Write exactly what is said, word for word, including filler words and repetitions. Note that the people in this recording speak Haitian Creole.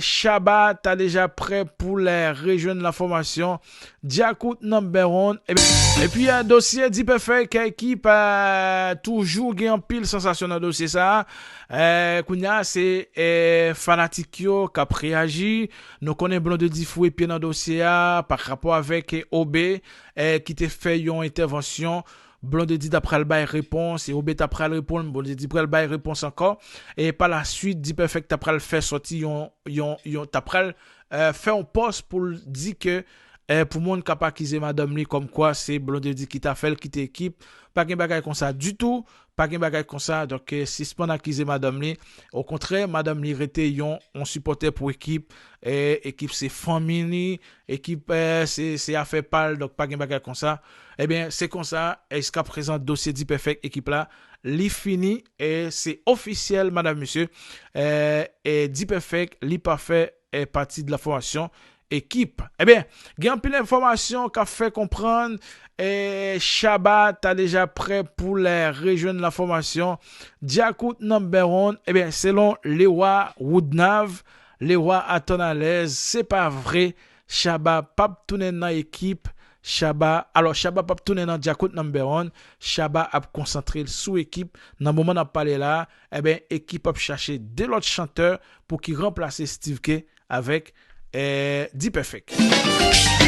Shabba ta deja prè pou l rejwenn la fòmasyon Djakout Number One. Ebyen, epi a dosye D-Perfect ki pa toujou gen anpil sansasyon nan dosye sa a. Eh, kounye a se eh, fanatik yo k ap reyaji. Nou konnen Blondedy foure pye nan dosye a pa rapò avèk eh, Obe eh, ki te fè yon entèvansyon. Blondedy ta pral bay repons e Obe ta pral reponn, Blondedy pral bay repons ankò. E pa la swit, D-Perfect ta pral fè sòti yon, yon, yon ta pral eh, fè yon pòs pou l di ke eh, pou moun k ap akize madanm li kòmkwa se Blondedy ki ta fè l kite ekip. Pa gen bagay konsa ditou, pa gen bagay konsa. Donk eh, sispann akize madanm li. Okontrè, madanm li rete yon, yon sipòtè pou ekip. Eh, ekip se fanmi li, ekip eh, se, se afè pa l, donk pa gen bagay konsa. Ebyen, se konsa, jiskaprezan dosye D-Perfect ekip la, li fini, e se ofisyèl, madam, mesye. Eh, e D-Perfect, li pa fè eh, pati de la fòmasyon ekip. Ebyen, gen anpil enfòmasyon k ap fè konprann eh, Shabba ta deja prè pou l rejwenn la fòmasyon Djakout Number One. Ebyen, selon Lewa Woodnav, Lewa Atonalèz, se pa vre. Shabba p ap tounen nan ekip. Shabba, alò, Shabba p ap tounen nan Djakout Number One. Shabba ap konsantre l sou ekip. Nan moman n ap pale la, ebyen, ekip ap chache de lòt chantè pou ki ranplase Steve K avèk eh, D-Perfect.